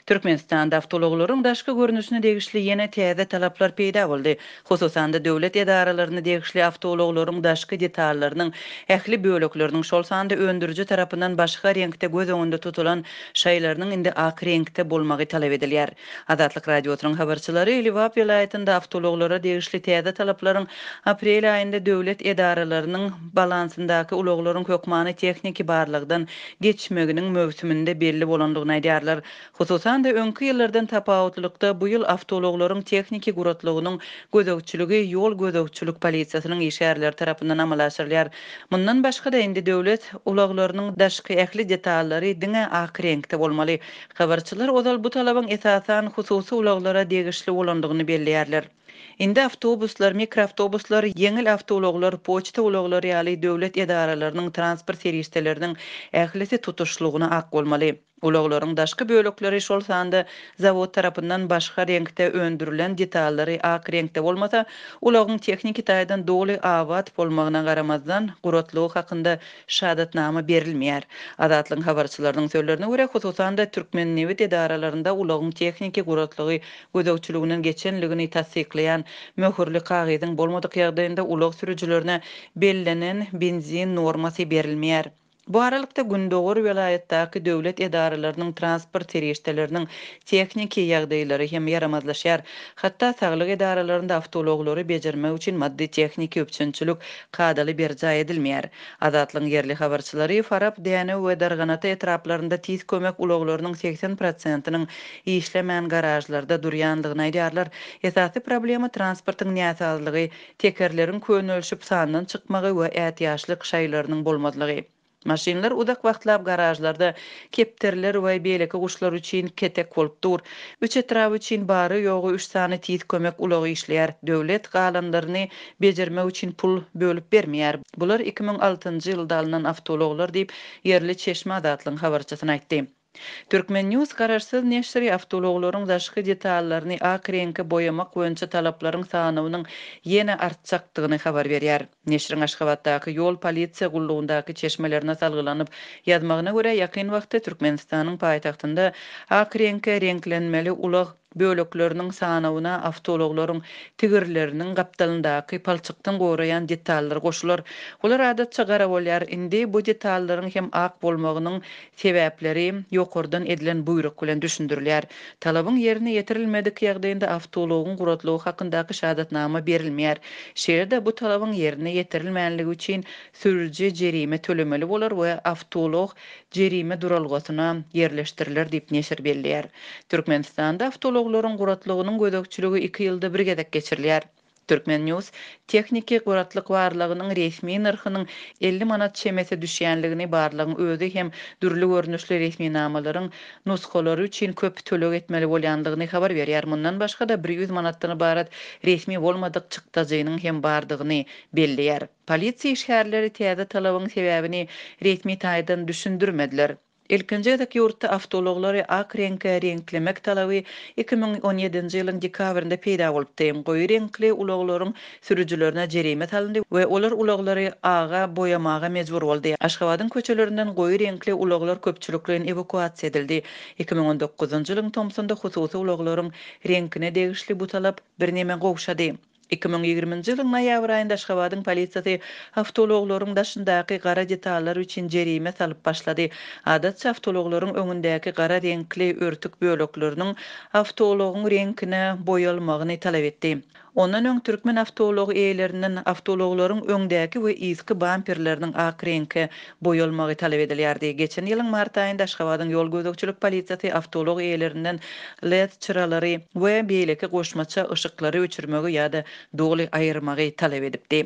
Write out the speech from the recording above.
Türkmenistanda awtoulaglaryň daşky görnüşine degişli ýene täze talaplar peýda boldy. Hususan-da, döwlet edaralaryna degişli awtoulaglaryň daşky detallarynyň ähli bölekleriniň, şol sanda öndüriji tarapyndan başga reňkde göz öňünde tutulan şaýlarynyň indi ak reňkde bolmagy talap edilýär. Azatlyk Radiosynyň habarçylary Lebap welaýatynda awtoulaglara degişli täze talaplaryň aprel aýynda döwlet edaralarynyň balansyndaky ulaglaryň hökmany tehniki barlagdan geçmeginiň möwsüminde belli bolandygyny aýdýarlar. Hususan-da, öňki ýyllardan tapawutlylykda, bu ýyl awtoulaglaryň tehniki guratlygynyň gözegçiligi ýol gözegçilik polisiýasynyň işgärleri tarapyndan amala aşyrylýar. Mundan başga-da, indi döwlet ulaglarynyň daşky ähli detallary diňe ak reňkde bolmaly. Habarçylar ozal bu talabyň esasan hususy ulaglara degişli bolandygyny belleýärler. Indi awtobuslar, mikroawtobuslar, ýeňil awtoulaglar, poçta ulaglary ýaly döwlet edaralarynyň transport serişdeleriniň ählisi tutuşlygyna ak bolmaly. Ulaglaryň daşky bölekleri, şol sanda zawod tarapyndan başga reňkde öndürilen detallary ak reňkde bolmasa, ulagyň tehniki taýdan doly abat bolmagyna garamazdan, guratlygy hakynda şahadatnama berilmeýär. Azatlygyň habarçylarynyň sözlerine görä, hususan-da, Türkmennebit edaralarynda ulagyň tehniki guratlygy gözegçiliginden geçenligini tassyklaýan möhürli kagyzyň bolmadyk ýagdaýynda ulag sürüjilerine bellenen benzin normasy berilmeýär. Bu aralykda, gündogar welaýatdaky döwlet edaralarynyň transport serişdeleriniň tehniki ýagdaýlary hem ýaramazlaşýar. Hatda saglyk edaralarynda awtoulaglary bejermek üçin maddy-tehniki üpjünçilik kadaly berjaý edilmeýär. Azatlygyň ýerli habarçylary Farap, Dänew we Darganata etraplarynda tiz kömek ulaglarynyň 80 prosentiniň işlemän garažlarda durýandygyny aýdýarlar. Esasy problema transportyň näsazlygy, tekerleriň könelişip sandan çykmagy we ätiýaçlyk şaýlarynyň bolmazlygy. Maşynlar uzak wagtlap garažlarda kepderiler we beýleki guşlar üçin ketek bolup dur. Üç etrap üçin bary-ýogy üç sany tiz kömek ulagy işleýär. Döwlet galanlaryny bejermek üçin pul bölüp bermeýär. Bular 2006-njy ýylda alnan awtoulaglar diýip, ýerli çeşme Azatlygyň habarçysyna aýtdy. Turkmen. News garaşsyz neşiri awtoulaglaryň daşky detallaryny ak reňke boýamak boýunça talaplaryň sanawynyň ýene artjakdygyny habar berýär. Neşiriň Aşgabatdaky ýol polisiýa gullugyndaky çeşmelerine salgylanyp ýazmagyna görä, ýakyn wagtda Türkmenistanyň paýtagtynda ak reňke reňklenmeli ulag bölekleriniň sanawyna awtoulaglaryň tigirleriniň gapdalyndaky palçykdan goraýan detallar goşular. Olar adatça gara bolýar. Indi bu detallaryň hem ak bolmagynyň sebäpleri ýokardan edilen buýruk bilen düşündirilýär. Talabyň ýerine ýetirilmedik ýagdaýynda awtoulagyň guratlygy hakyndaky şahadatnama berilmeýär. Şeýle-de bu talabyň ýerine ýetirilmänligi üçin sürüji jerime tölemeli bolar we awtoulag jerime duralgasyna ýerleşdiriler diýip, neşir belleýär. Türkmenistanda awtoulaglaryň guratlygynyň gözegçiligi iki ýylda bir gezek geçirilýär. Turkmen. News tehniki guratlyk barlagynyň resmi nyrhynyň 50 manat çemesi düşýänligini, barlagyň özi hem dürli görnüşli resminamalaryň nusgalary üçin köp töleg etmeli bolýandygyny habar berýär. Mundan başga-da, 100 manatdan ybarat resmi bolmadyk çykdajynyň hem bardygyny belleýär. Polisiýa işgärleri täze talabyň sebäbini resmi taýdan düşündirmediler. Ilkinji gezek ýurtda awtoulaglary ak reňke reňklemek talaby 2017-nji ýylyň dekabrynda peýda bolupdy. Goýy reňkli ulaglaryň sürüjilerine jerime salyndy we olar ulaglary aga boýamaga mejbur boldy. Aşgabadyň köçelerinden goýy reňkli ulaglar köpçülikleýin ewakuasiýa edildi. 2019-njy ýylyň tomsunda hususy ulaglaryň reňkine degişli bu talap birneme gowşady. 2020-nji ýylyň noýabr aýynda Aşgabadyň polisiýasy awtoulaglaryň daşyndaky gara detallar üçin jerime salyp başlady. Adatça awtoulaglaryň öňündäki gara reňkli örtük bölekleriniň awtoulagyň reňkine boýalmagyny talap etdi. Ondan öň türkmen awtoulag eýelerinden awtoulaglaryň öňdäki we yzky bamperleriniň ak reňke boýalmagy talap edilýärdi. Geçen ýylyň mart aýynda Aşgabadyň ýol gözegçilik polisiýasy awtoulag eýelerinden led çyralary we beýleki goşmaça yşyklary öçürmegi ýa-da doly aýyrmagy talap edipdi.